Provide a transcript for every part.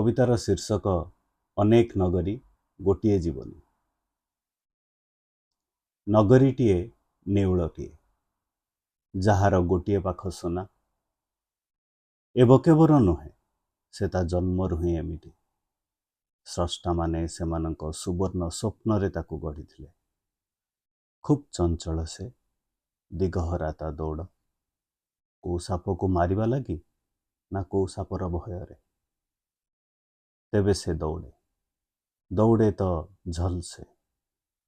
କବିତାର ଶୀର୍ଷକ ଅନେକ ନଗରୀ ଗୋଟିଏ ଜୀବନୀ। ନଗରୀଟିଏ ନେଉଳଟିଏ, ଯାହାର ଗୋଟିଏ ପାଖ ସୁନା। ଏବକେବର ନୁହେଁ, ସେ ତା ଜନ୍ମରୁ ହିଁ ଏମିତି। ସ୍ରଷ୍ଟାମାନେ ସେମାନଙ୍କ ସୁବର୍ଣ୍ଣ ସ୍ୱପ୍ନରେ ତାକୁ ଗଢ଼ିଥିଲେ। ଖୁବ୍ ଚଞ୍ଚଳ ସେ, ଦିଗହରା ତା ଦୌଡ଼। କୋଉ ସାପକୁ ମାରିବା ଲାଗି ନା କୋଉ ସାପର ଭୟରେ। ତେବେ ସେ ଦୌଡ଼େ, ଦୌଡ଼େ ତ ଝଲସେ,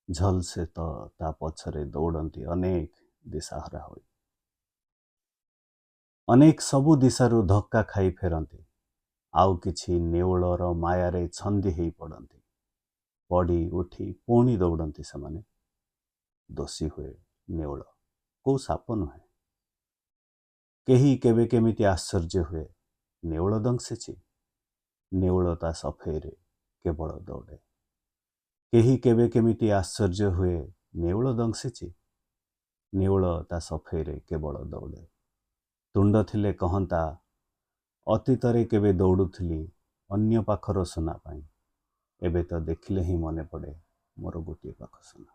ଝଲସେ ତ ତା ପଛରେ ଦୌଡ଼ନ୍ତି ଅନେକ ଦିଶାହରା ହୋଇ। ଅନେକ ସବୁ ଦିଶାରୁ ଧକ୍କା ଖାଇ ଫେରନ୍ତି, ଆଉ କିଛି ନେଉଳର ମାୟାରେ ଛନ୍ଦି ହେଇ ପଡ଼ନ୍ତି। ପଡ଼ି ଉଠି ପୁଣି ଦୌଡ଼ନ୍ତି ସେମାନେ। ଦୋଷୀ ହୁଏ ନେଉଳ, କୋଉ ସାପ ନୁହେଁ। କେହି କେବେ କେମିତି ଆଶ୍ଚର୍ଯ୍ୟ ହୁଏ, ନେଉଳ ଦଂଶିଛି? ନେଉଳ ତା ସଫେଇରେ କେବଳ ଦୌଡ଼େ। କେହି କେବେ କେମିତି ଆଶ୍ଚର୍ଯ୍ୟ ହୁଏ, ନେଉଳ ଦଂଶିଛି? ନେଉଳ ତା ସଫେଇରେ କେବଳ ଦୌଡ଼େ। ତୁଣ୍ଡ ଥିଲେ କହନ୍ତା, ଅତୀତରେ କେବେ ଦୌଡ଼ୁଥିଲି ଅନ୍ୟ ପାଖର ସୁନା ପାଇଁ, ଏବେ ତ ଦେଖିଲେ ହିଁ ମନେ ପଡ଼େ ମୋର ଗୋଟିଏ ପାଖ ସୁନା।